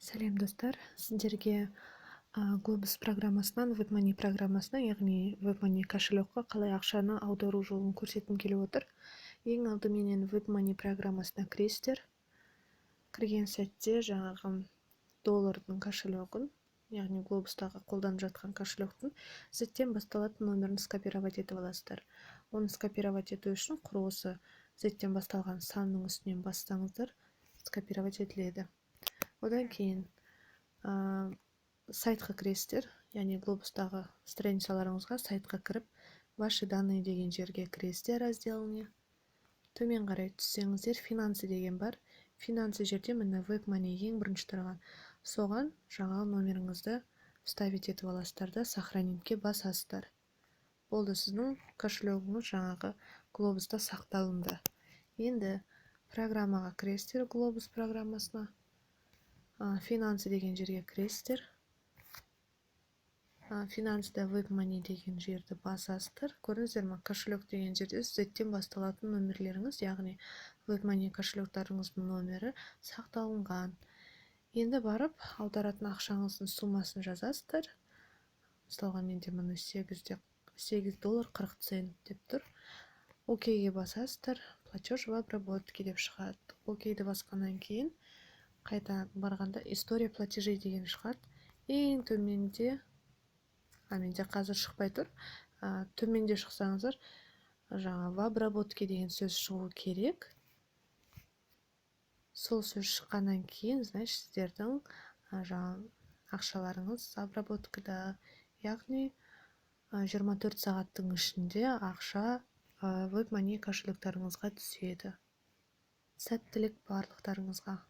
Сәлем, достар! Сіздерге Глобус программасынан WebMoney программасына, яғни WebMoney кошелекқа қалай ақшаны аудару жолын көрсеткім келіп отыр. Ең алдыменен WebMoney программасына кіресіздер. Кірген сәтте жаңағы доллардың кошелегін, яғни Глобустағы қолданып жатқан кошелектің Z-тен басталатын номерін скопировать етіп аласыздар. Оны скопировать ету үшін құр осы Z-тен басталған санның үстінен бассаңыздар, скопировать етіледі. Одан кейін сайтқа кіресіздер, яғни Глобустағы страницаларыңызға, сайтқа кіріп, «Ваши данные» деген жерге кіресіздер, разделіне. Төмен қарай түссеңіздер, «Финансы» деген бар. «Финансы» жерде, міне, WebMoney ең бірінші тұрған. Соған жаңа номеріңізді вставить етіп аласыздар да, «Сохранить» ке басасыздар. Болды, сіздің кошелегіңіз жаңағы Глобуста сақталынды. Енді программаға кіресіздер, Глобус программасына «Финансы» деген жерге кіресіздер. «Финансыда» WebMoney деген жерді басасыздар. Көрдіңіздер ма, «Кошелек» деген жерде Z-тен басталатын номерлеріңіз, яғни WebMoney кошелектарыңыздың номері сақталынған. Енді барып аударатын ақшаңыздың суммасын жазасыздар. Мысалға, менде, міне, 8 доллар 40 цент деп тұр. «Окейге» басасыздар. «Платеж в обработке» деп шығады. «Окейді» басқаннан кейін қайта барғанда «История платежей» деген шығады. Ең төменде, а менде қазір шықпай тұр, төменде шықсаңыздар, жаңа «В обработке» деген сөз шығу керек. Сол сөз шыққаннан кейін, значит, сіздердің жаңа ақшаларыңыз обработкада, яғни 24 сағаттың ішінде ақша WebMoney кошелектарыңызға түседі. Сәттілік барлықтарыңызға!